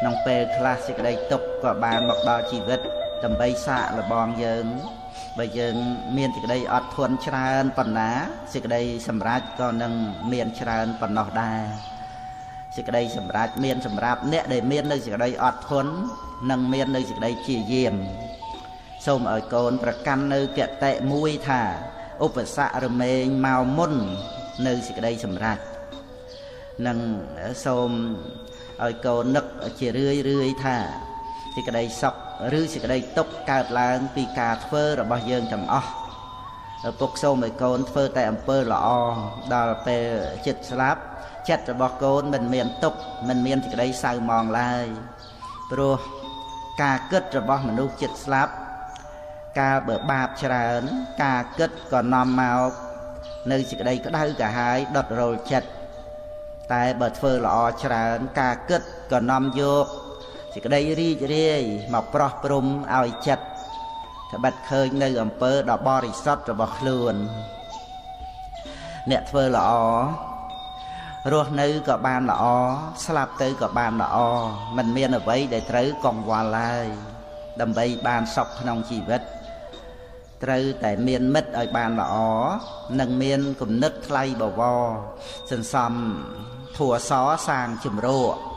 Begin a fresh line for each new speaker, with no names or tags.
ក្នុងពេលខ្លះសេចក្តីទុក្ខក៏បានមកដល់ជីវិតដើម្បីសាកល្បងយើងបើយើងមានសេចក្តីអត់ធន់ច្រើនប៉ុណ្ណាសេចក្តីសម្រេចក៏នឹងមានច្រើនប៉ុណ្ណោះដែរសេចក្តីសម្រេចមានសម្រាប់អ្នកដែលមាននៅសេចក្តីអត់ធន់និងមាននៅសេចក្តីជាយាមសូមឲ្យកូនប្រកាន់នៅគតិមួយថាឧបសគ្គរមែងមកមុននៅសេចក្តីសម្រេចនិងសូមឲ្យកូននឹកជារឿយរឿយថាសេចក្តីសុខឬសេចក្តីទុក្ខកើតឡើងពីការធ្វើរបស់យើងទាំងអស់ឪពុកសូមឲ្យកូនធ្វើតែអំពើល្អដល់ពេលចិត្តស្លាប់ចិត្តរបស់កូនមិនមានទុក្ខមិនមានសេចក្តីសៅហ្មងឡើយព្រោះការគិតរបស់មនុស្សចិត្តស្លាប់កាលបើបាបច្រើនការគិតក៏នាំមកនៅសេចក្តីក្តៅក្រហាយដុតរោលចិត្តតែបើធ្វើល្អច្រើនការគិតក៏នាំយកសេចក្តីរីករាយមកប្រោះព្រំឲ្យចិត្តត្បិតឃើញនៅអំពើដ៏បរិសុទ្ធរបស់ខ្លួនអ្នកធ្វើល្អរស់នៅក៏បានល្អស្លាប់ទៅក៏បានល្អមិនមានអ្វីដែលត្រូវកង្វល់ឡើយដើម្បីបានសុខក្នុងជីវិតត្រូវតែមានមិត្តឲ្យបានល្អនិងមានគំនិតថ្លៃបវរសន្សំធัวសសាងជំរក